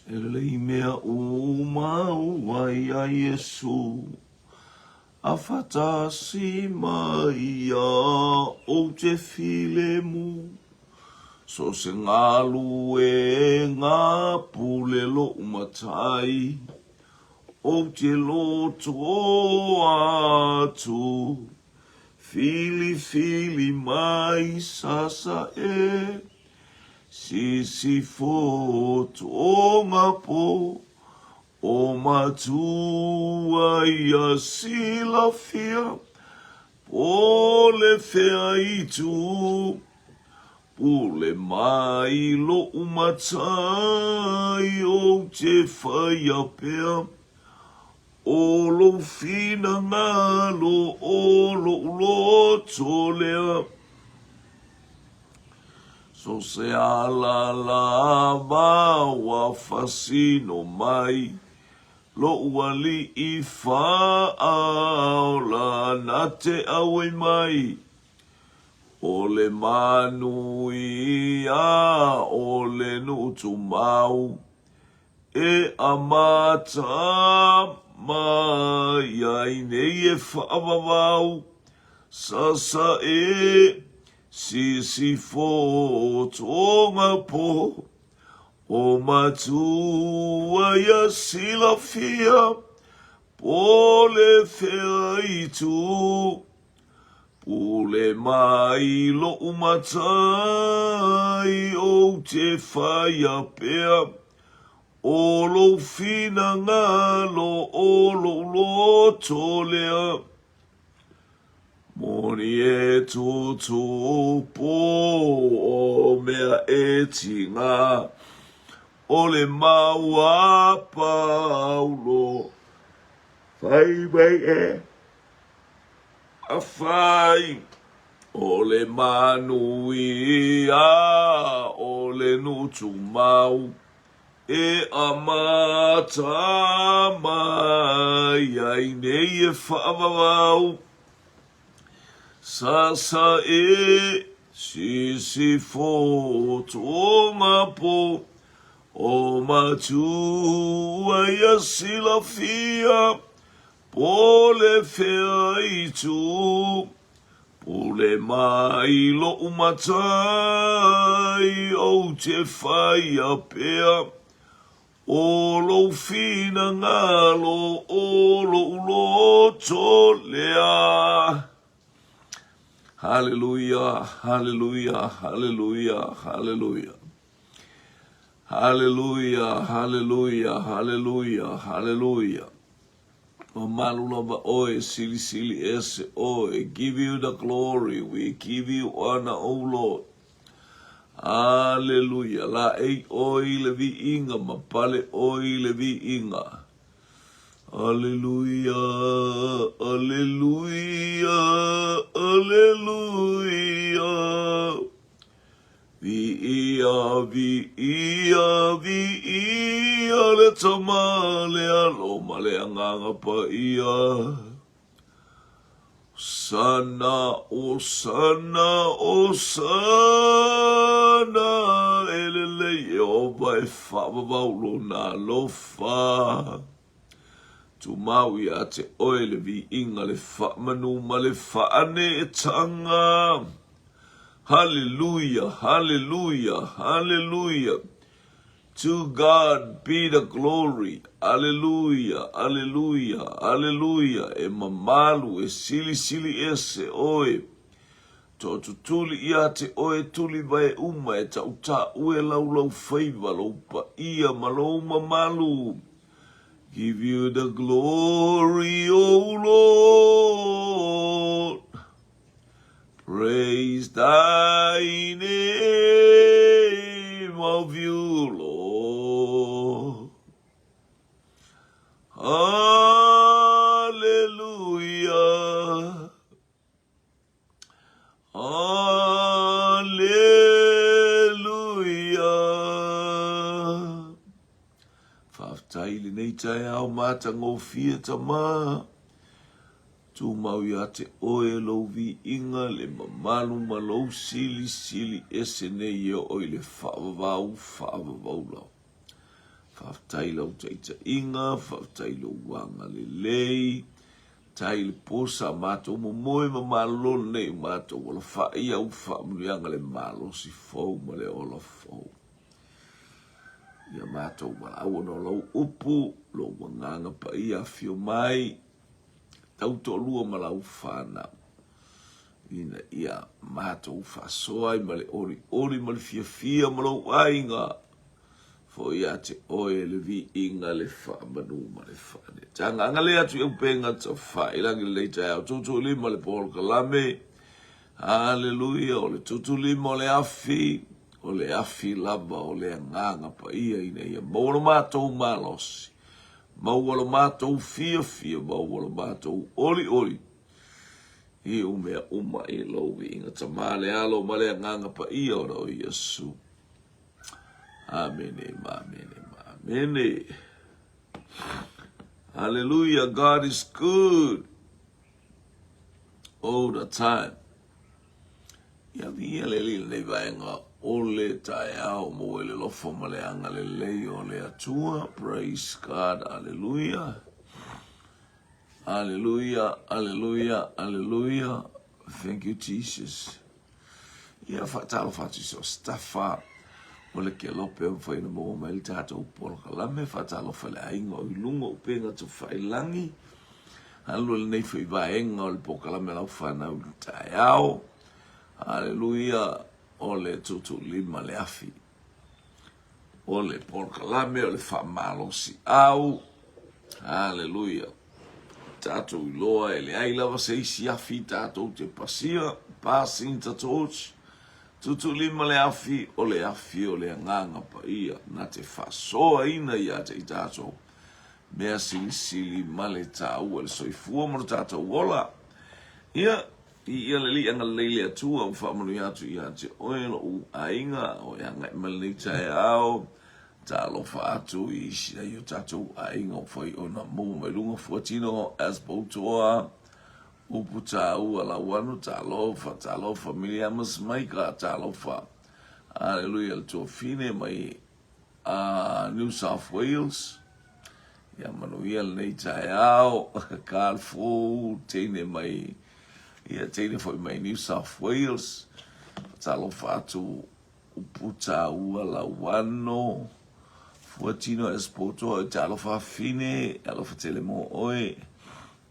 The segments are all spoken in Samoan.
E lelei mea uma ua iā Iesu, A faatasi ma ia ou te filemu. So o se galuega pule loʻu matai, Ou te loto atu, filifili mai sasae. Sisifo tonga po o matua ia silafia po le fea itu pule mai loʻu matai ou te whaia pea o lou finagalo o loʻu loto lea. So se ala lava ua fasino mai loʻu aliʻi faaola na te ʻauei mai ʻO le manuia o le nuʻu tumau e amata mai ai nei e faavavau sasae Sisifo tonga po o matua ia silafia po le fea itu pule mai loʻu matai ou te whaia pea o lou finagalo o lou loto lea. Moni e tutupu o mea e tinga o le mau a Paulo. Fai mai e a fai o le manuia o le nutumau e amata mai ai nei e faavavau. Sasae sisifo tonga po o matua ia silafia po le fea itu Pule mai loʻu matai ou te whaia pea o lou finagalo o loʻu loto lea. Haleluia, haleluia, haleluia, haleluia. Haleluia, haleluia, haleluia, haleluia. Mamalu lava ʻoe, silisili ese ʻoe. Give you the glory, we give you honor, O Lord. Aleluia. Laʻei ʻoe i le viiga, ma pale ʻoe i le viiga. Aleluia, aleluia, aleluia. Viia, viia, viia le Tama, le Alo ma le Agaga Paia. Hosana, Hosana, Hosana, e lelei Ieova e faavavau lona alofa. Tumau iā te ʻoe le viiga, le faamanu ma le faaneetaga. Hallelujah, hallelujah, hallelujah. To God be the glory. Alleluia, alleluia, alleluia. E mamalu, e silisili ese ʻoe. Toʻatutuli iā te ʻoe tuli wae uma e taʻutaʻue laulau faiva lou paia ma lou mamalu. Give you the glory, O Lord. Praise thy name of you, Lord. Hallelujah. Hallelujah. Faafetai lenei taeao matagofie tama. Tumau iā te ʻoe lou viiga, le mamalu ma lou silisili ese nei e oo i le faavavau faavavau lava. Faafetai i lau taitaiga, faafetai i lou agalelei, tai i le po sa matou momoe ma malolo nei o matou alafai au faamanuiaga le malosi fou ma le ola fou. Ia matou valaau ona o lau upu, lou agaga paia afio mai, tau toalua ma lau fanau, ina ia matou faasoa ai ma le olioli ma le fiafia ma lou aiga, foi ia te oe le viiga, le faamanu ma le faaneetaga. Agalelei atu i auupega tafailangi i lenei taeao, tuutuulima le polokalame, Haleluia, o le tutulima o le afi, o le afi lava o le Agaga Paia ina ia maua lo matou malosi, maua lo matou fiafia, maua lo matou olioli i u mea uma i lou viiga Tama, le Alo ma le Agaga Paia ona o Iesu. Amene ma amene ma amene. Hallelujah, God is good all the time. Ia viia le Alii i lenei vaega o le taeao, maua i le alofa ma le agalelei o le Atua. Praise God, hallelujah. Hallelujah, hallelujah, hallelujah. Thank you, Jesus. Ia faatalofa atu i so stafa o le kelope o mafai ona maua mai le tatou polokalame. Faatalofa i le aiga o i luga o upega tofailangi. Alu lenei foi vaega o le polokalame lau fanau i le taeao. Haleluia, o le tuutuulima le afi. O le polokalame o le faamalosiau. Haleluia. Tatou iloa e leai lava se isi afi tatou te pasia, passing the torch, tuutuulima le afi, o le afi o le Agaga Paia na te faasoaina ia te i tatou mea silisili ma le taua i le soifua ma lo tatou ola. Ia, i ia le Alii agalelei le Atua ua faamanuia atu ia te oe lou aiga o e agai mai lenei taeao. Talofa atu i isi ai o tatou aiga ua fai ona maua mai luga fuatino as Poutoa, upu taua Lauano, talofa, talofa Miliama Smaika, talofa. Aleluia le tuafine mai a New South Wales. Ia manuia lenei taeao. Carl Fou, teine mai, ia teine foi mai New South Wales. Talofa atu upu taua Lauano. Fuatino Espoto, talofa fine, alofa tele mo oe.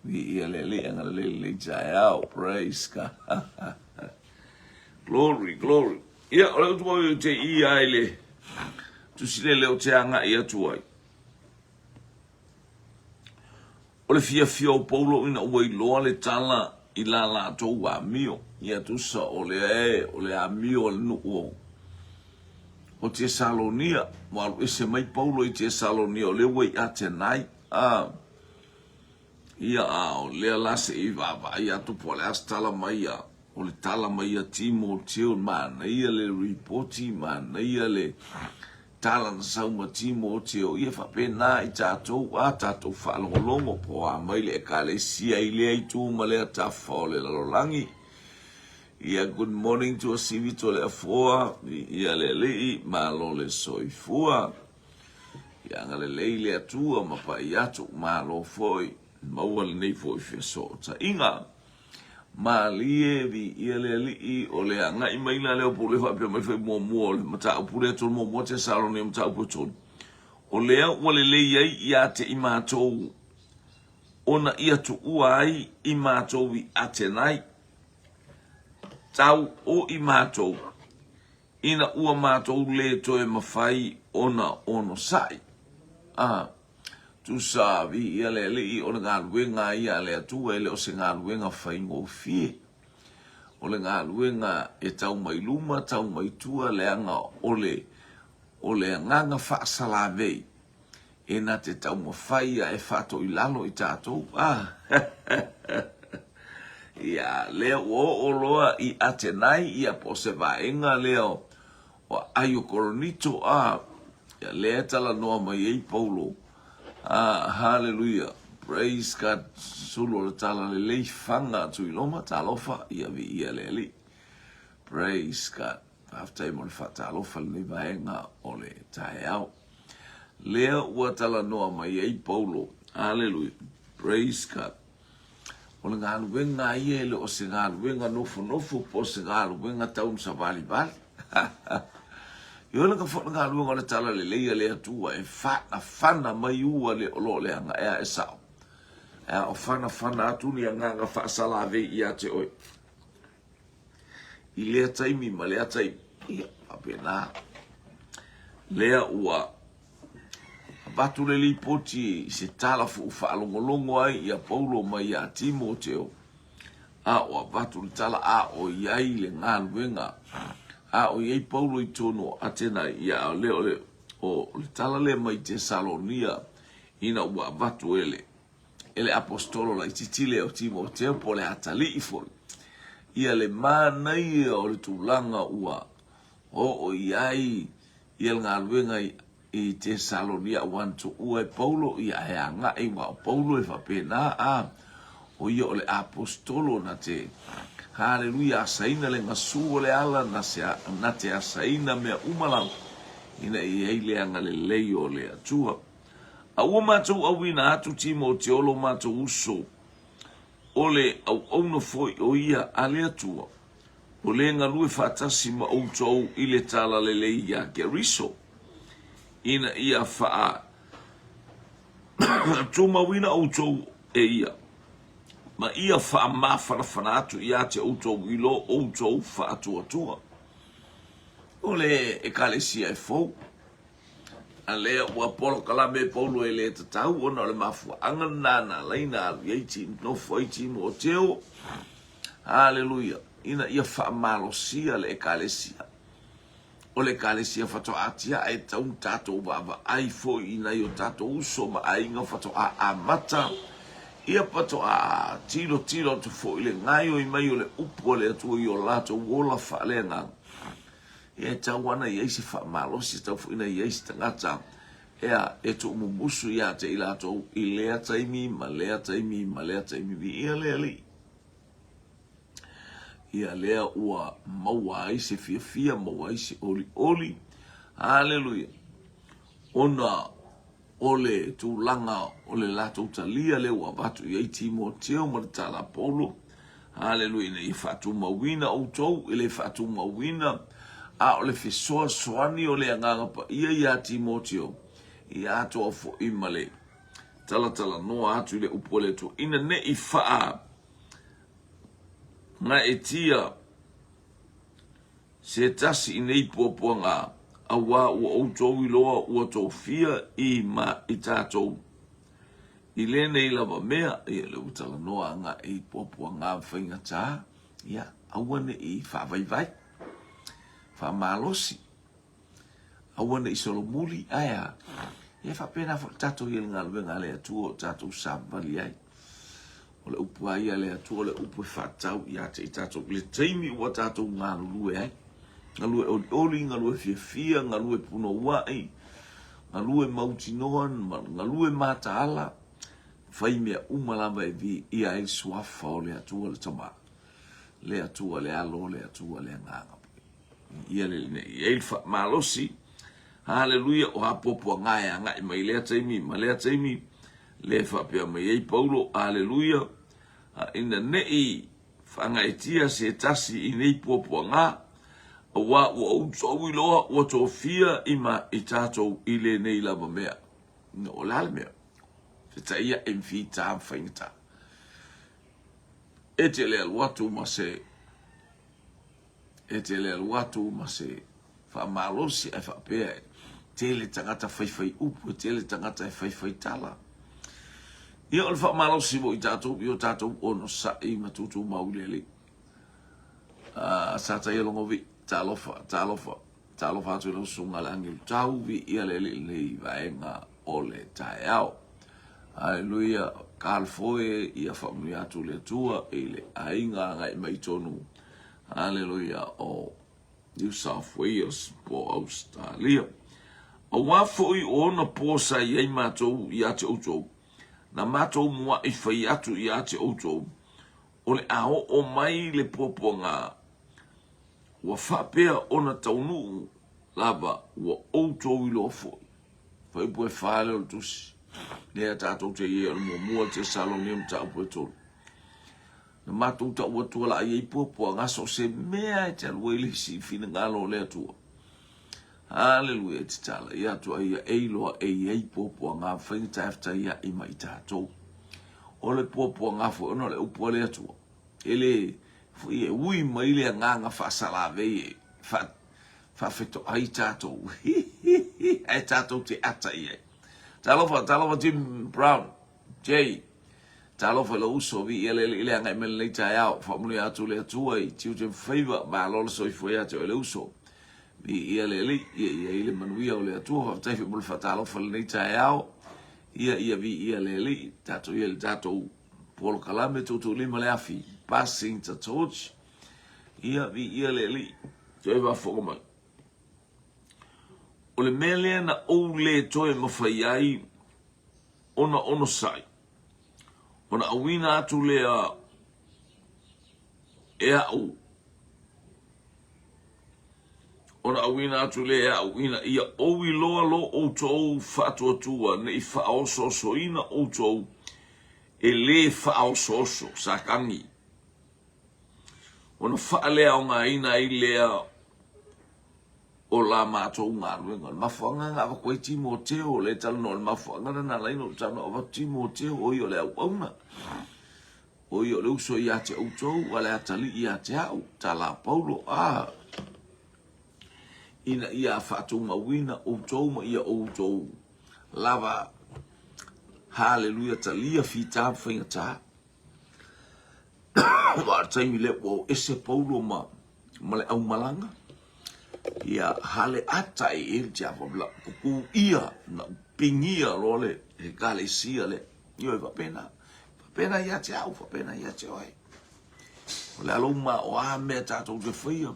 Viia le Alii agalelei lenei taeao. Praise God. Glory, glory. Ia, o le utu mau i te i ai le tusi lele o te agai atu ai. O le fiafia o Paulo ina ua iloa le tala i la latou amio. Ia tusa o le e, o le amio a le nuu o o Tesalonia. Ua alu ese mai Paulo i Tesalonia o lea ua i Atenai. Ah. Ia, a o lea la se i vaavaai atu po o le a se tala mai a, o le tala mai a Timoteo, manaia le ripoti, manaia le tala na sau ma Timoteo, ia faapena i tatou a tatou faalogologo po o a mai le Ekalesia i lea itu ma lea tafa o le lalolagi. Ia, good morning to Asivi Toleafoa, ia le Alii, malo le soifua. Ia agalelei le Atua ma pai atu, malo foi, maua lenei foi fesootaiga. Malie, viia le Alii, o le agai mai la lea o Paulo e faapea mai foi muamua o le mataupu lea tolu muamua Tesalonia mataupu e tolu. O lea ua lelei ai ia te i matou ona ia tuua ai i matou i Atenai, tau o i matou ina ua matou lē toe mafai ona onosai. A, tusa, viia le Alii, o le galuega a ia a le Atua e le o se galuega faigofie. O le galuega e tau mai luma, tau mai tua, leaga o le, o le agaga faasalavei e na te taumafai a e faatoilalo i tatou. A, ia, lea ua oo loa i Atenai, ia, po o se vaega lea o, o aai o Koronito, a, ia, lea e talanoa mai ai Paulo. A, haleluia, praise God, sulu o le tala lelei, faga atu i Roma, talofa, ia viia le Alii. Praise God. Faafetai mo le faatalofa i lenei vaega o le taeao. Lea ua talanoa mai ai Paulo. Aleluia. Praise God. O le galuega ia e le o se galuega nofonofo po o se galuega tau savalivali. E ola ka foi le galuega o le tala lelei a le Atua e fanafana mai ua le o lo o leaga ea e sao. E a o fanafana atu ni agaga faasalavei ia te oe. I lea taimi ma lea taimi. Ia, faapena. Lea ua avatu le lipoti i se tala fuu faalogologo ai ia Paulo mai ia Timoteo, a o avatu le tala a o i ai le galuega, a o i ai Paulo i totonu o Atena, ia o lea o le, o le tala lea mai Tesalonia ina ua avatu e le e le aposetolo laitiiti lea o Timoteo po o le atalii foi ia le manaia o le tulaga ua oo i ai ia le galuega i Tesalonia aua na tuua e Paulo ia ae agai aua o Paulo e faapena a o ia o le aposetolo na te haleluia asaina le gasu o le ala na se na te asaina mea uma lava ina ia i ai le agalelei o le Atua. A ua matou auina atu Timoteo lo matou uso, o le auauna foi o ia a le Atua, o le galue faatasi ma outou i le talalelei iā Keriso, ina ia faatumauina outou e ia, ma ia faamafanafana atu ia te outou i lo outou faatuatua. O le Ekalesia e fou, A lea ua polokalame e Paulo e le tatau ona o le mafuaaga lena na ala ai na alu i ai ti, nofo ai Timoteo. Haleluia! Ina ia faamalosia le Ekalesia. O le Ekalesia faatoa atiae e tatau ona tatou vaavaai foi i nai o tatou uso ma aiga faatoa amata. Ia faatoa tilotilo atu foi i le gaoioi mai o le upu a le Atua i o latou ola faaleagaga. Ia e tau ana i ai se faamalosi, e tau foi na i ai se tagata ea e tuumumusu ia te i latou i lea taimi ma lea taimi ma lea taimi. Viia le Alii. Ia lea ua maua ai se fiafia, maua ai se olioli. Haleluia. Ona o le tulaga o le latou talia lea ua avatu i ai Timoteo ma le tala a Paulo, haleluia, ina ia faatumauina outou, e le faatumauina, a o le fesoasoani o le Agaga Paia ia Timoteo, ia atoa foi ma le talatalanoa atu i le upu a le Atua, ina ne i faagaeetia Se tasi i nei puapuaga, auā ua outou iloa ua tofia i ma i tatou i lenei lava mea, ia lea ua talanoa agai i puapuaga ma faigata, ia aua ne i faavaivai, faamalosi. Aua ne i solomuli, ae a? Ia e faapena foi le tatou i le galuega a le Atua o tatou savavali ai. O le upu a ia a le Atua, o le upu e faatatau ia te i tatou i le taimi ua tatou galulue ai. Galue olioli, galue fiafia, galue punouai, galue mautinoa, galue mataala, fai mea uma lava e viia ai le suafa o le Atua le Tama, le Atua le Alo, le Atua le Agaga. Ia le nei i ai le faamalosi. Haleluia, o apoapoaga e agai mai lea taimi ma lea taimi, le faapea mai ai Paulo, haleluia, a ina ne i faagaetia se tasi i nei puapuaga, auā ua outou iloa ua tofia i ma i tatou i lenei lava mea. O le a le mea? Fetaia e fita ma faigata. E te le alu atu ma se E te le alu atu ma se faamalosi ae faapea e tele tagata faifai upu, e tele tagata e faifai tala. Ia o le faamalosi mo i tatou i o tatou onosai ma tutumau i le Alii. Ah, sa taia logo vi, talofa, talofa, talofa atu i lau susuga le agelu tau, viia le Alii lenei vaega o le taeao. Haleluia, Karl Foe, ia faamanuia atu le Atua i le aiga agai mai tonu Haleluia o New South Wales po o Ausetalia. Auā foi o ona po sa i ai matou ia te outou, na matou muaʻi fai atu ia te outou, o le a oo mai le puapuaga, ua faapea ona taunuu lava ua outou iloa foi. Fuaiupu e fa lea o le tusi. Lea tatou te i ai o le muamua Tesalonia mataupu e tolu. Na matou tau atu o le a i ai puapuaga so o se mea e te alu ai le isi finagalo o le Atua. Haleluia e tatala ia atu ai ia e iloa e i ai puapuaga faigata e fetaiai ma i tatou. O le puapuaga foi ona o le upu a le Atua. E le foi e ui mai le agaga faasalavei e faafetoai tatou ae tatou te ata i ai. Talofa, talofa Jim Brown, Jay, talofa i lou uso, viia le Alii i le agai mai lenei taeao, faamanuia atu le Atua i tiute ma faiva, malo le soifua ia te oe le uso. Viia le Alii, ia i ai le manuia o le Atua, faafetai foi mo le faatalofa i lenei taeao, ia ia viia le Alii, tatou ia i le tatou polokalame tuutuulima le afi, Passing the Torch, ia viia le Alii, toe faafofoga mai. O le mea lea na ou le toe mafai ai ona onosai, ona auina atu lea e a'u, ona auina atu lea e a'u ina ia ou iloa lo outou faatuatua ne i faaosoosoina outou e lē faaosooso, Satani, ona faaleaogaina ai lea o la matou galuega. O le mafuaaga na avatu ai Timoteo, lea e talanoa i le mafuaaga lea na ala ai ona ou talanoa avatu Timoteo, o ia o le auauna, o ia o le uso ia te outou, a le atalii ia te au, tala a Paulo, a ina ia faatumauina outou ma ia outou lava, haleluia, talia fita ma faigata. Aua o le taimi lea ua o ese Paulo ma, ma le aumalaga, ia hale ata e e le tiafa la kuku ia na pingia loa le ekalesia le ioe faapena. Faapena ia te au, faapena ia te oe. O le alo ma o a mea tatou te faia.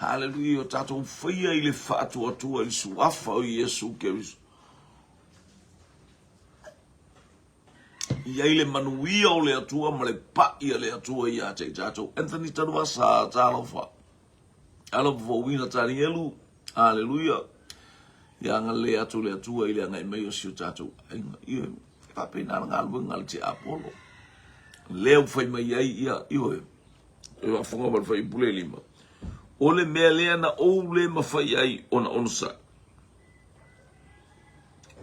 Haleluia, o tatou faia i le faatuatua i le suafa o Iesu Keriso. I ai le manuia o le Atua ma le pa'i a le Atua ia te i tatou. Anthony Tanuvasa, talofa. Alofa fouina Tanielu, aleluia. Ia agalelei atu le Atua i le agai mai o si o tatou aiga. Ioe, e faapena le galuega a le tiapolo. Lea ua fai mai ai ia, ioe, e faafofoga ma le fuaiupu le lima. O le mea lea na ou le mafai ai ona onosai.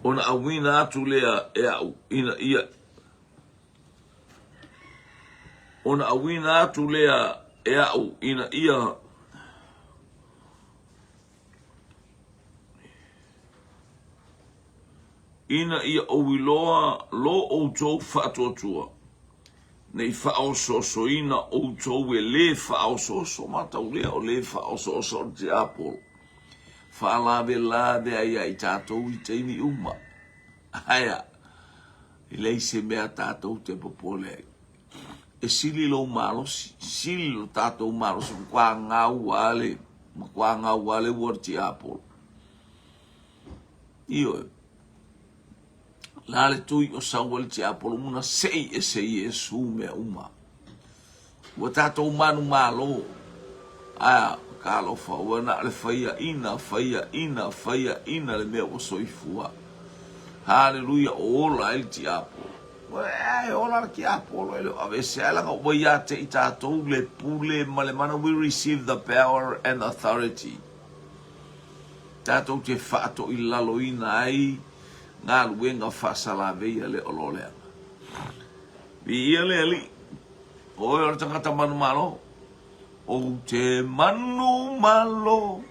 Ona auina atu lea e a'u ina ia Ona auina atu lea e a'u ina ia Ina ia ou iloa lo outou faatuatua, ne i faaosoosoina outou e lē faaosooso, matau lea o lē faaosooso o le tiapolo. Faalavelave ai ia i tatou i taimi uma. Aea, e leai se mea tatou te popole ai. E sili lou malosi, sili lo tatou malosi, matua gau lava le, matua gau lava le ua o le tiapolo. Ioe. La le tui o sau ai le tiapolo una sei ese Iesu mea uma. Ua tatou manumalo, a, talofa, ua na o le faiaina, faiaina, faiaina le mea ua soifua. Haleluia, o ola ai le tiapolo. E ola le tiapolo e le o aveese ai leaga ua ia te i tatou le pule ma le mana. We receive the power and authority. Tatou te faatoilaloina ai galuega faasalavei a le o lo leaga. Viia le Alii. Oe o le tagata manumalo. Ou te manumalo.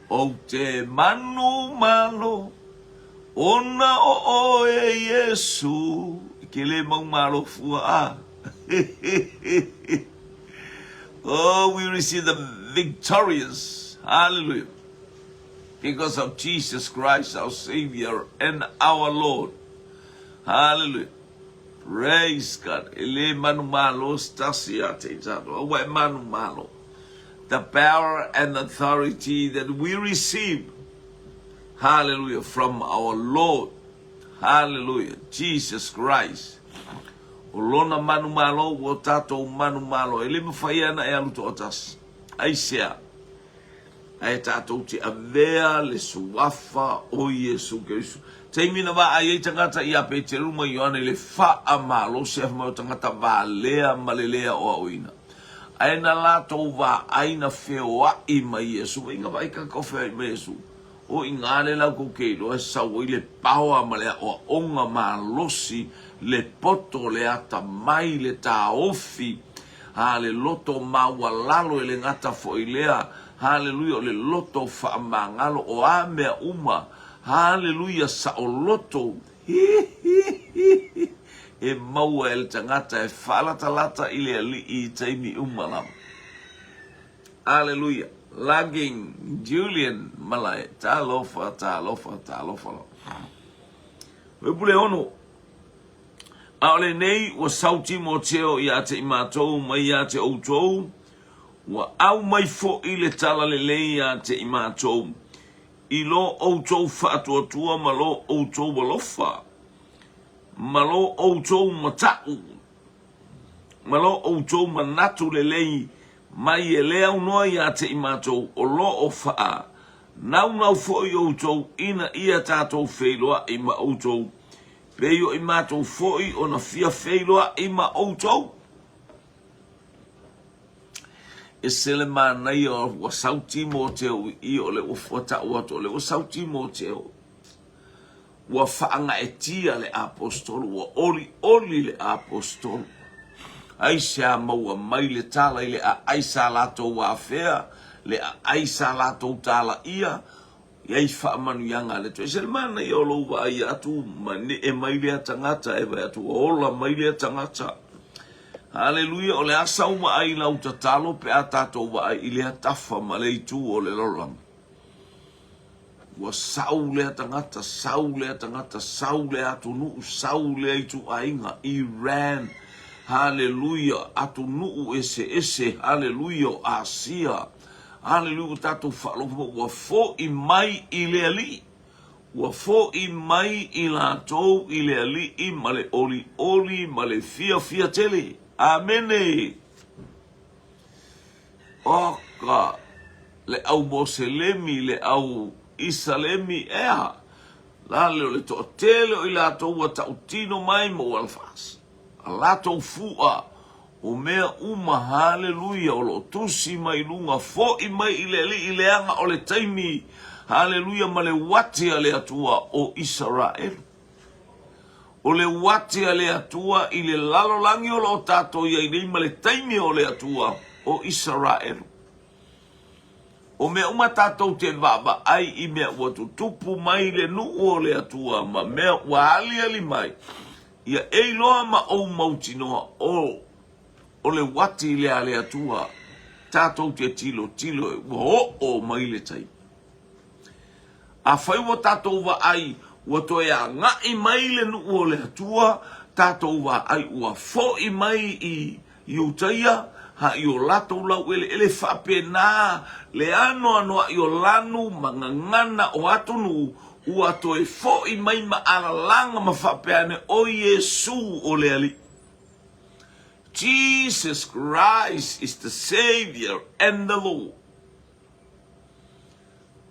Ou te manumalo. Ona o oe Iesu. E ke le maumalo fua a. Oh, we receive the victorious. Hallelujah. Because of Jesus Christ, our Savior and our Lord. Hallelujah. Praise God. E le manumalo se tasi ia te i tatou. Aua e manumalo. The power and authority that we receive. Hallelujah. From our Lord. Hallelujah. Jesus Christ. O lona manumalo ua tatou manumalo. E le mawhai ana e alu toatasi. Aisea. Ae tatou te avea le Suafa o Iesu Keriso. Taimi na vaai ai tagata ia Peteru ma Ioane i le faamalosi ae fai mai o tagata valea ma le le aoaoina. Ae na latou vaai na feoai ma Iesu. Vaai na vaai tagata o feoai ma Iesu. O i ina lea latou te iloa e sau ai le paoa ma le aoaoga malosi, le poto, le atamai, le taofi, a le loto maualalo e le gata foi lea, haleluia, o le loto faamagalo, o a mea uma, haleluia, saoloto, hi hi hi hi, e maua e le tagata e faalatalata i le Alii i taimi uma lava. Haleluia. Laging Julian Malae, talofa, talofa, talofa lava. Fuaiupu le 6. A o lenei ua sau Timoteo ia te i matou mai ia te outou, ua aumai foi le tala lelei ia te i matou, i lo outou faatuatua ma lo outou alofa, ma lo outou mataʻu, ma lo outou manatu lelei mai e le aunoa ia te i matou, o lo o faanaunau foi outou ina ia tatou feiloai ma outou Pei o i matou foi ona fia feiloai ma outou. Ese le manaia ua sau Timoteo i i, o lea ua tau atu, o lea ua sau Timoteo. Ua faagaetia le apostolo, ua olioli le apostolo. Aisea maua mai le tala i le aai sa latou afea, le aai sa latou talaia, I ai faamanuiaga a le Atua. E ese le manaia o lou vaai atu ma nee mai lea tagata e vaai atu ua ola mai lea tagata. Haleluia, o le a sau vaai i lau tatalo pe a tatou vaai i lea tafa ma le itu o le lalolagi. Ua sau lea tagata, sau lea tagata, sau lea atunuu, sau lea ituaiga, Iran, haleluia, atunuu eseese, haleluia, o Asia, Aleluia, ua tatou faalogo mai, ua fo'i mai i le Alii, ua fo'i mai i latou i le Alii ma le olioli ma le fiafia tele. Amene! Oka, le au Moselemi, le au Isalemi, ea, lale o le toatele o i latou ua tautino mai ma ua alafasi. A latou fu'a o mea uma, haleluia, o lo o tusi mai luga, fo'i mai i le Alii leaga o le taimi, haleluia, ma le uati a le Atua o Isaraelu. O le uati a le Atua i le lalolagi o lo o tatou i ai nei ma le taimi o le Atua o Isaraelu. O mea uma tatou te vaavaai i mea ua tutupu mai le nuu o le Atua ma mea ua aliali mai, Ia e iloa ma ou mautinoa o o le uati lea a le Atua tatou te tilotilo e ua oo mai le taimi. Afai ua tatou vaai ua toe agai mai le nuu o le Atua, tatou vaai ua fo'i mai i Iutaia ha i o latou laueleele faapena le anoanoai o lanu ma gagana o atunuu ua toe fo'i mai ma alalaga ma faapea ane, O Iesu o le Alii. Jesus Christ is the Savior and the Lord.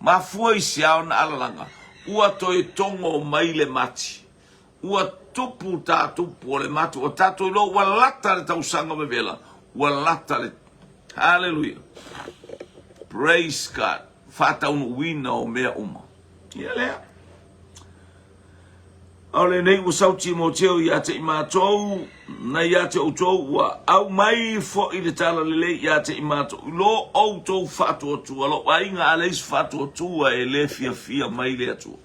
Mafua i se ao na alalaga, ua toe togo mai le mati. Ua tupu tā tupu o le mati, ua tatou iloa ua lata le tausaga vevela, ua lata le Hallelujah. Praise God. Faataunuuina o mea uma. Ia lea. A o lenei ua sau Timoteo ia te i matou, na ia te outou ua aumai foi le tala lelei ia te i matou, i lo outou faatuatua, lou aiga a leai se faatuatua e le fiafia mai le Atua.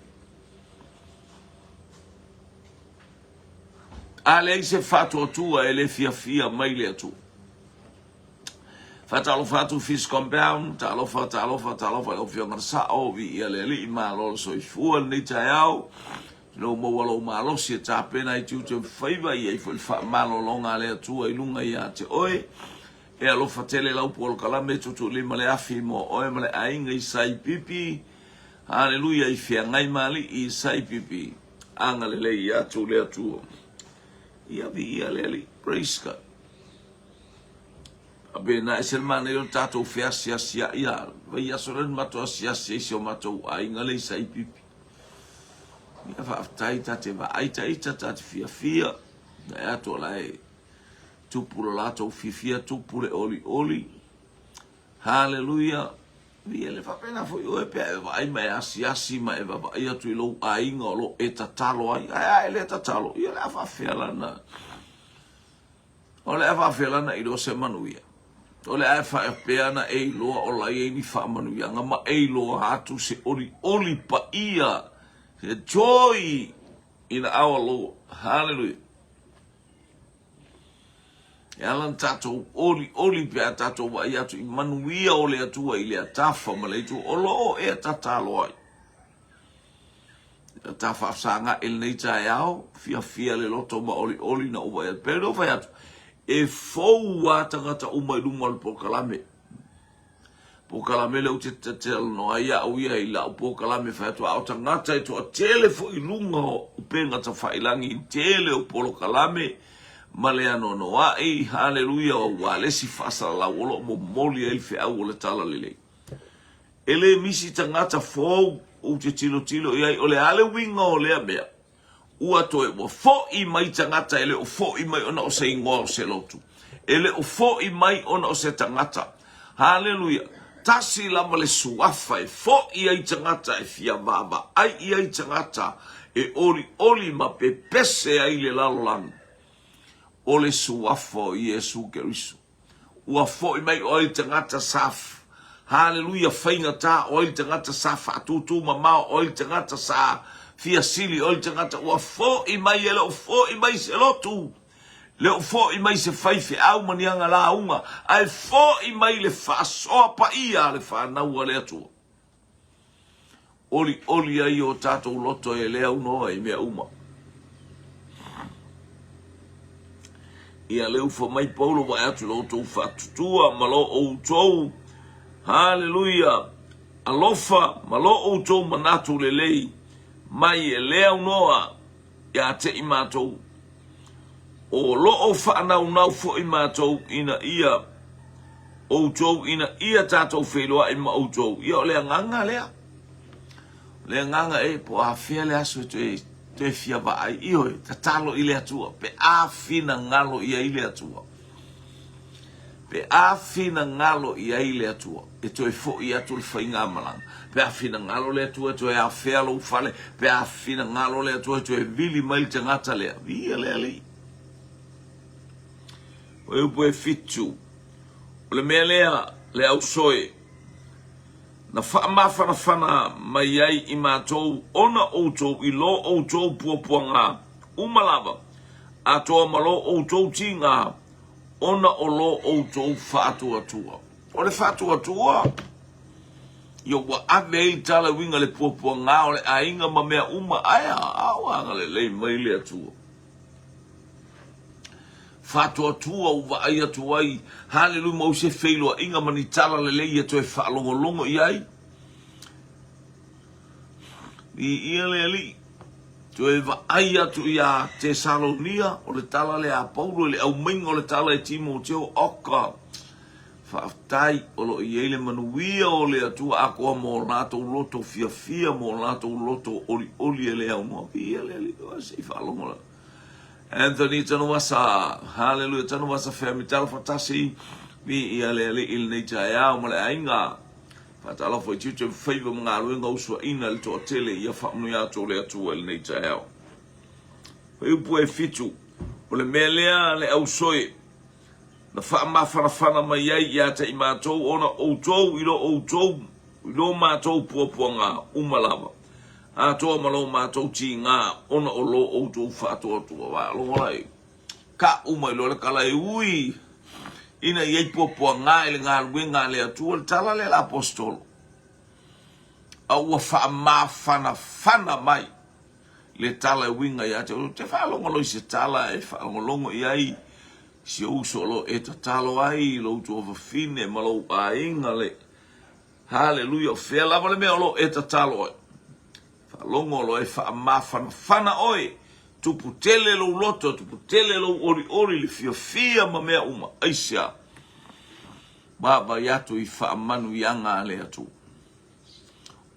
A leai se faatuatua e le fiafia mai le Atua. Faatalofa atu Fish Compound, talofa, talofa, talofa i lau Afioga i le Sao, viia le Alii, malo le soifua i lenei taeao. Ina ua maua lou malosi e tapena ai tiute ma faiva, i ai foi le faamalologa a le Atua i luga ia te oe. E alofa tele lau polokalame e tuutuulima le afi mo oe ma le aiga i Saipipi. Haleluia i feagai ma alii i Saipipi. Agalelei atu le Atua. Ia viia le Alii. Praise God. Faapena, ese le manaia o le tatou feasiasia'i a vaiaso lea na matou asiasi ai i si o matou aiga lea i Saipipi. Ia faafetai ta te vaai ta ita ta te fiafia, vaai atu o la e tupu lo latou fiafia, tupu le olioli. Haleluia! Ia le faapena foi oe pe a e vaai ma e asiasi ma e vaavaai atu i lou aiga o lo o e tatalo ai, ae a e le tatalo, ia o le a faafefea lana O le a faafefea la ona e iloa se manuia? O le a faapea ona e iloa o la e i ai ni faamanuiaga ma e iloa atu se olioli paia, se joy in our Lord. Hallelujah. E ala ona tatou olioli pe a tatou vaai atu i manuia o le Atua i lea tafa ma le itu o lo o e tatalo ai. Ta faafesagai i lenei taeao, fiafia le loto ma olioli na ou vaai atu. Pei ona ou fai atu, e fou lava tagata uma i luma o le polokalame. Polokalame lea ou te talanoa ai au ia i lau polokalame fai atu, a o tagata e toatele foi i luga o upega tafailagi i le tele o polokalame ma le anoanoai, haleluia, aua le isi faasalalau o lo o momoli ai le feau o le Talalelei. E le misi tagata fou ou te tilotilo i ai, o le a le uiga o lea mea? Ua toe ua foʻi mai tagata e le o foʻi mai ona o se igoa o se lotu. E le o foʻi mai ona o se tagata. Haleluia! Tasi lava le suafa e foʻi ai tagata, e fia vaavaai i ai tagata, e olioli ma pepese ai le lalolagi. O le suafa o Iesu Keriso. Ua foi mai o ai le tagata sa Haleluia faigata o ai le tagata sa faatūtū mamao o ai le tagata sa fia sili o ai le tagata ua foi mai e le o foi mai se lotu le o foi mai se faifeau ma ni aga lauga ae foi mai le faasoa paia a le fanau a le Atua. Olioli ai o tatou loto e le aunoa i mea uma. Ia le ufa mai Paulo vaai atu i lo outou faatutua ma lo outou, haleluia, alofa ma lo outou manatu lelei mai e le aunoa ia te i matou. O lo o faanaunau foi matou ina ia outou, ina ia tatou feiloai ma outou. Ia o le agaga lea. O le agaga e po o afea le aso e toe, toe fia vaai. Ioe, tatalo i le Atua, pe a finagalo i ai le Atua. Pe a finagalo i ai le Atua, e toe foi atu le faigamalaga. Pe a finagalo le Atua e toe afea lou fale, pe a finagalo le Atua e toe vili mai le tagata lea, viia le Alii. O le upu e fitu, o le mea lea le ausoe, na faamafanafana mai ai i matou ona outou i lo outou puapuaga uma lava, atoa ma lo outou tiga, ona o lo outou faatuatua. O le faatuatua, ia ua ave ai le tala e uiga le puapuaga o le aiga ma mea uma, ae a ua agalelei mai le Atua. Faatuatua ua vaai atu ai, haleluia, mau se feiloaiga ma ni tala lelei e toe faalogologo i ai. Viia le Alii. Toe vaai atu iā Tesalonia, o le tala lea a Paulo i le aumaiga o le tala i Timoteo, Oka, faafetai, o lo o i ai le manuia o le Atua atoa mo latou loto fiafia, mo latou loto olioli e le aunoa. Viia le Alii, oe se i faalogo la. Anthony Tanuvasa, haleluia, Tanuvasa family, talofa tasi, viia le Alii i lenei taeao ma le aiga. Faatalofa i tiute ma faiva ma galuega usuaina i le toatele ia faamanuia atu o le Atua i lenei taeao. Fuaiupu e fitu, o le mea lea le ausoe na faamafanafana mai ai ia te i matou ona outou i lo outou i lo matou puapuaga uma lava atoa ma lo matou tiga ona o lo outou faatoatoa. Faalogo lai. Ka uma i loa le tala e ui ina i ai puapuaga i le galuega a le Atua, le tala lea a le Aposetolo, a ua faamafanafana mai le tala e uiga ia te outou. Ou te faalogologo i se tala e faalogologo i ai si ou uso o lo o e tatalo ai i lou tuafafine ma lou aiga le Haleluia, o fea lava le mea o lo o e tatalo ai. Faalogo loa e faamafanafana oe, tupu tele lou loto, tupu tele lou olioli, le fiafia ma mea uma. Aisea? Vaavaai atu i faamanuiaga a le Atua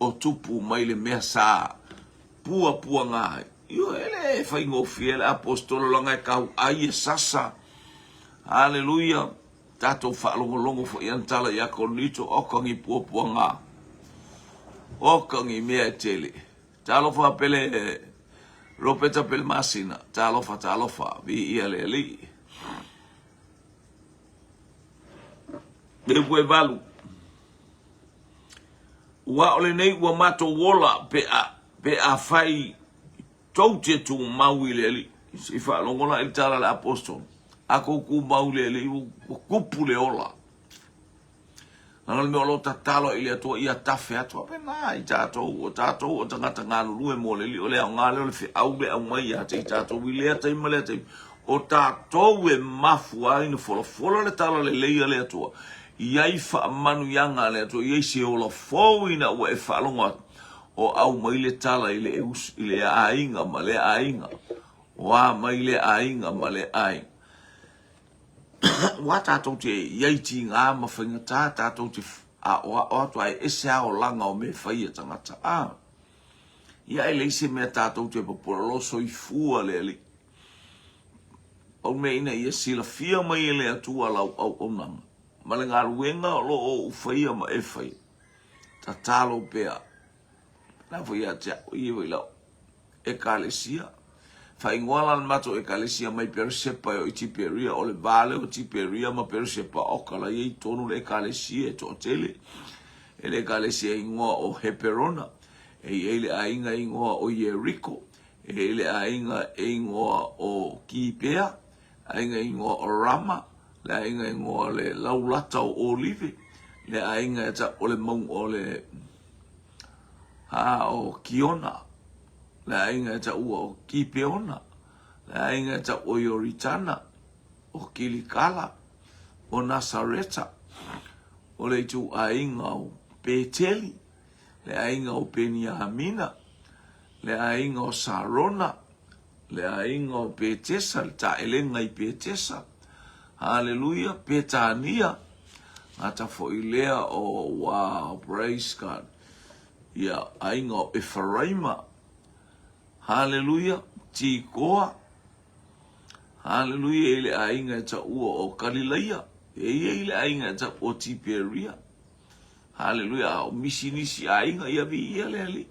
o tupu mai le mea sa puapuaga ai. Ioe, e le faigofie le aposetolo leaga e tau ai e sasa. Haleluia! Tatou faalogologo foi i ana tala ia Korinito, oka ni puapuaga, oka ni mea e tele. Talofa pele Ropeta pele masina, talofa talofa, viia le Alii. Le ue valu. Ua o lenei ua matou ola pe a, pe a fai tou te tumau i le Alii. Se i faalogo la i le tala a le Aposetolo, a tou tumau i le Alii, ua tupu le ola. Leaga o le mea o lo o tatalo ai i le Atua ia tafe atu, faapena i tatou, o tatou o tagata galulue mo le Alii, o le aoga lea o le feau lea e aumai ia te i tatou i lea taimi ma lea taimi. O tatou e mafua ai ona folafola le talalelei a le Atua, i ai faamanuiaga a le Atua, i ai se ola fou ina ua e faalogo atu, o aumai le tala i le i le aiga ma lea aiga, o a mai lea aiga ma lea aiga. Aua tatou te i ai tiga ma faigata, tatou te aoao atu ae ese lava olaga o mea e fai a tagata. A, ia e leai se mea tatou te popole, o lo o soifua le Alii. Pau mea ina ia silafia mai e le Atua lau auaunaga ma le galuega o lo o ou faia ma e faia. Tatalo pea. Pēlā foi ia te au, ia foi lau Ekalesia. Faaigoa la le matou Ekalesia mai Peresepa e oo i Tiperia, o le va lea o Tiperia ma Peresepa, oka la i ai tonu le Ekalesia e toatele. E le Ekalesia e igoa o Heperona, e i ai le aiga e igoa o Ieriko, e i ai le aiga e igoa o Kipea, aiga e igoa o Rama, le aiga e igoa o le Laulata o Olive, le aiga e tau o le mauga o le a o Kiona, le aiga e taua o Kipeona, le aiga e tau o Ioritana, o Kilikala, o Nasareta, o le ituaiga o Peteli, le aiga o Peniamina, le aiga o Sarona, le aiga o Petesa, le taelega i Petesa, haleluia, Petania, gata foi lea o, wow, praise God, ia, aiga o Efaraima, haleluia, Tikoa, haleluia, i le aiga e taua o Kalilaia, e i ai le aiga e taua o Tiperia, haleluia, a o misi nisi aiga, ia viia le Alii.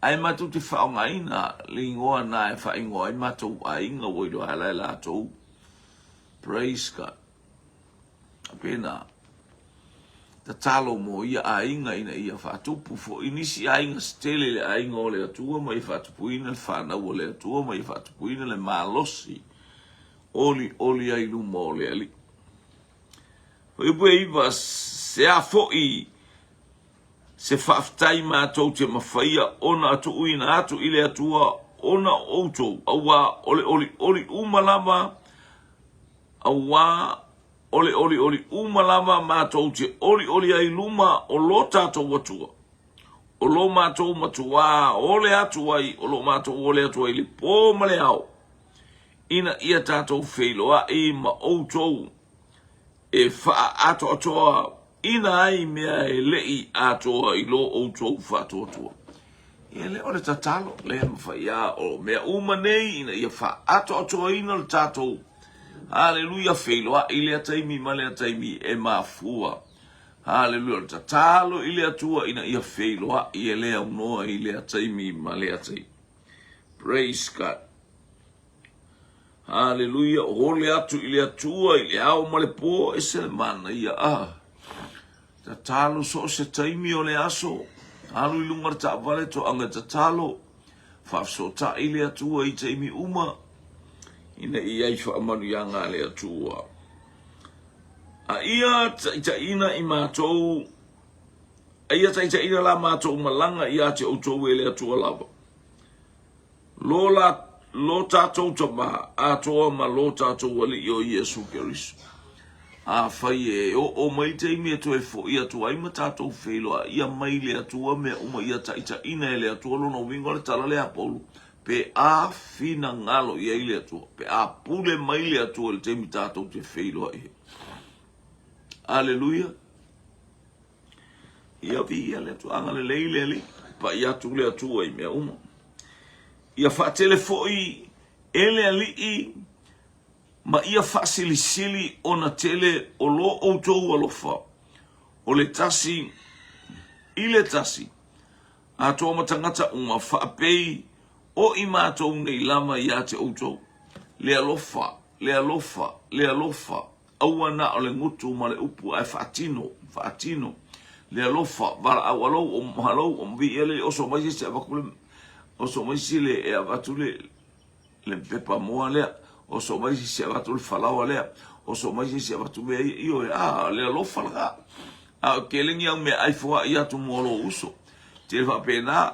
Ae matou te faaaogaina le igoa na e faaigoa ai matou aiga ua iloa ai la e latou. Praise God. Pena tatalo mo ia aiga ina ia faatupu foi nisi aiga se tele i le aiga o le Atua ma ia faatupuina le fanau o le Atua ma ia faatupuina le malosi olioli ai luma o le Alii. Fuaiupu e 9, se a foi Se faafetai matou te mafaia ona tuuina atu i le Atua ona o outou, auā o le olioli uma lava, auā o le olioli uma lava matou te olioli ai i luma o lo tatou Atua, o lo matou matuā ole atu ai, o lo matou ole atu ai i le pō ma le ao, ina ia tatou feiloai ma outou e faaatoatoa ina ai mea e le i atoa i lo outou faatuatua. Ia lea o le tatalo, lea e mafai lava o mea uma nei ina ia faaatoatoaina le tatou Haleluia feiloai i lea taimi ma lea taimi e mafua. Haleluia o le tatalo i le Atua ina ia feiloai e le aunoa i lea taimi ma lea taimi. Praise God. Haleluia, ole atu i le Atua i le ao ma le po, ese le manaia. Ah, tatalo so o se taimi o le aso, alu i luga o le taavale toaga e tatalo, faafesootai le Atua i taimi uma, ina ia i faamanuiaga a le Atua. A ia taitaiina i matou, a ia taitaiina la matou malaga ia te outou e le Atua lava. Lo la, lo tatou Tama atoa ma lo tatou Alii o Iesu Keriso. Afai e oo mai taimi e toe foʻi atu ai ma tatou feiloaia mai le Atua mea uma ia taitaiina e le Atua lona uiga o le tala lea a Paulo, pe a finagalo i ai le Atua, pe a pule mai le Atua i le taimi tatou te feiloai ai. Aleluia. Ia viia le Atua, agalelei le Alii, pai atu le Atua i mea uma. Ia faatele foi e le Alii ma ia faasilisili ona tele o lo outou alofa, o le tasi i le tasi, atoa ma tagata uma, faapei o i matou nei lava ia te outou, le alofa, le alofa, le alofa, aua na o le gutu ma le upu, ae faatino, faatino, le alofa, valaau alou o alou o viia le oso mai se isi avatu le oso mai se isi le e avatu le le pepa moa lea, oso mai se isi avatu le falaoa lea, oso mai se isi avatu mea ia, ioe, a, le alofa lena. A o tele ni au meaai foai atu mo lou uso. Tele faapena,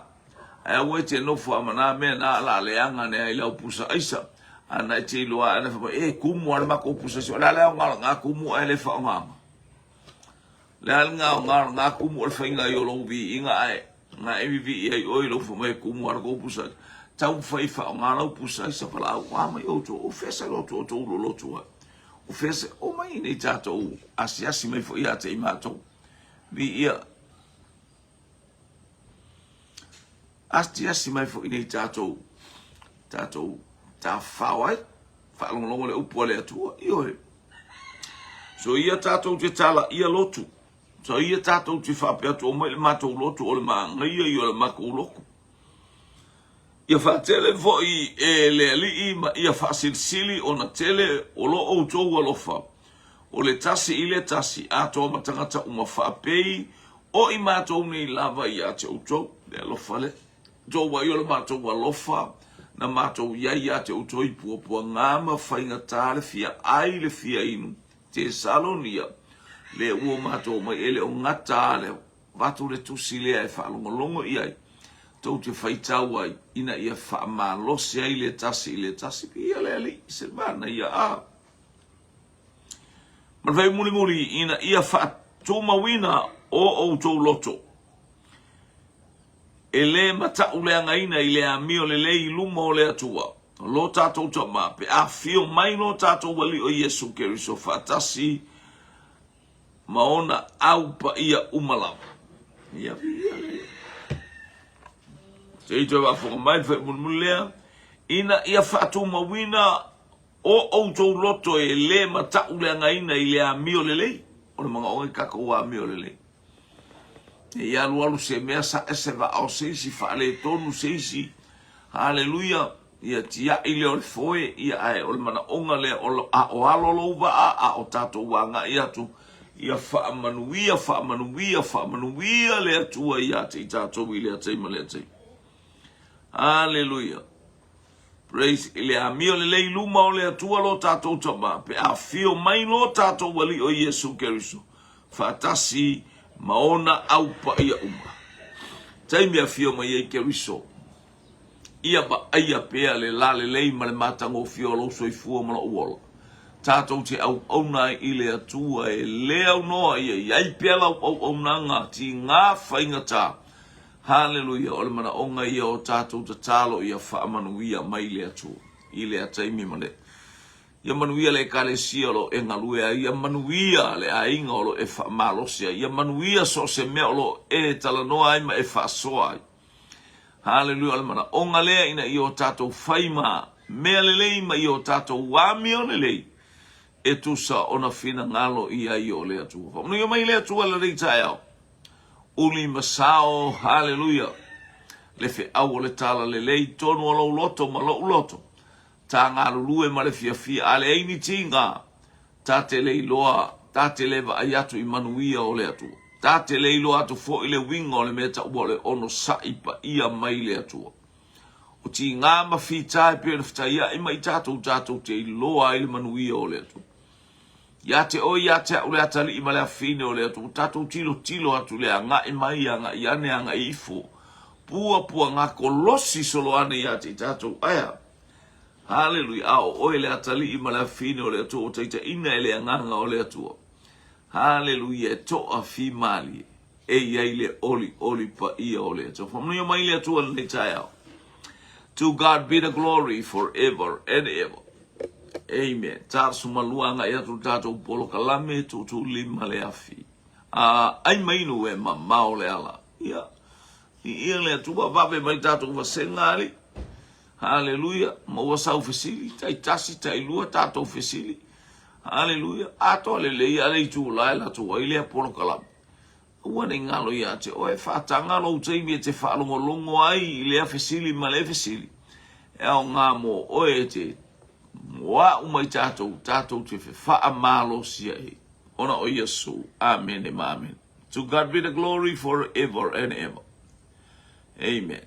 ae aua e te nofo a ma na mea na la leaga ne ai lau pusa aisa. A na e te iloa ana fai mai, e kumu a le makou pusa aisa. O le a le aoga o lena kumu ae le faaaogaina? Le a le aoga o lena kumu o le faiga ai o lou viiga ae na e vivii ai oe i lou fai mai e kumu a le kou pusa aisa. Taumafai e faaaoga lau pusa aisa valaau a mai outou, o fea se lotu o outou lolotu ai? O fea se, omai nei tatou asiasi mai foi ia te i matou. Viia. Asiasi mai foi nei tatou, tatou tafafao ai, faalogologo le upu a le Atua, ioe. So ia tatou te tala ia lotu, so ia tatou te faapea atu, omai le matou lotu o le manaia ia o le matou lotu. Ia faatele foi e le Alii ma ia faasilisili ona tele o lo outou alofa, o le tasi i le tasi, atoa ma tagata uma faapei o i matou nei lava ia te outou. Le alofa lea. Outou vaai o le matou alofa na matou i ai ia te outou i puapuaga ma faigata le fia ai le fia inu Tesalonia, le ua matou omai e le o gata le avatu le tusi lea e faalogologo i ai, tou te faitau ai, ina ia faamalosi ai le tasi i le tasi. Viia le Alii, se manaia a! Ma le fai mulimuli, ina ia faatumauina o outou loto, e le matauleagaina i le amio lelei i luma o le Atua, lo tatou Tama, pe afifio mai lo tatou Alii o Iesu Keriso faatasi ma ona au paia uma lava. Ia viia le. Se i toe faafofoga mai le fai mulimuli lea, ina ia faatumauina o outou loto e le matauleagaina i le amio lelei. O le manaoga i tatou amio lelei. Ne i alualu se mea sae se vaa o se isi, faaletonu se isi. Haleluia! Ia tiai lea o le foe, ia ae o le manaoga lea o a o alo lou vaa, a o tatou agai atu, ia faamanuia, faamanuia, faamanuia le Atua ia te i tatou i lea taimi ma lea taimi. Haleluia! Praise i le amio lelei i luma o le Atua lo tatou Tama, pe afifio mai lo tatou Alii o Iesu Keriso, faatasi ma ona au paia uma. Taimi afio mai ai Keriso, ia vaaia pea le lalelei ma le matagofie o lou soifua ma lou ola. Tatou te auauna ai i le Atua e le aunoa ia i ai pea lau auaunaga tiga faigata. Haleluia, o le manaoga ia o tatou tatalo ia faamanuia mai le Atua i lea taimi ma le Ia manuia le Ekalesia o lo o e galue ai, ia manuia le aiga o lo o e faamalosi ai, ia manuia so o se mea o lo o e talanoa ai ma e faasoa ai. Haleluia, o le manaoga lea ina ia o tatou fai ma mea lelei ma ia o tatou amio lelei e tusa ona finagalo i ai o le Atua. Faamanuia mai le Atua lenei taeao. Uli ma sao, haleluia, le feau o le tala lelei tonu o lou loto ma lou loto. Ta galulue ma le fiafia, a leai ni tiga, ta te le iloa, ta te le vaai atu i manuia o le Atua. Ta te le iloa atu foi le uiga o le mea taua o le onosai paia mai le Atua. O tiga ma fita e pei ona fetaiai ma i tatou, tatou te iloa ai le manuia o le Atua. Ia te oe, ia te au le atalii ma le afine o le Atua, tatou tilotilo atu i le agai mai, agai ane, agai ifo, puapuaga kolosi solo ane ia te i tatou. Aea. Haleluia. A o oe le atalii ma le afine o le Atua, ua taitaiina e le Agaga o le Atua. Haleluia. E toafimalie e i ai le olioli paia o le Atua. Faamanuia mai le Atua lenei taeao. To God be the glory forever and ever. Amen. 42 agai atu le tatou polokalame, tuutuulima le afi. A ai ma inu e mamao le ala. Ia, viia le Atua, vave mai tatou vasega, alii. Haleluia. Maua sau fesili, taitasi, tailua tatou fesili. Haleluia. Atoa lelei a le itula e latou ai lea polokalame. Aua ne i galo ia te oe, faataga lou taimi e te faalogologo ai i lea fesili ma lea fesili, e aoga mo oe e te moa uma i tatou, tatou te fefaamalosi ai ona o Iesu. Amene ma amene. To God be the glory forever and ever. Amen.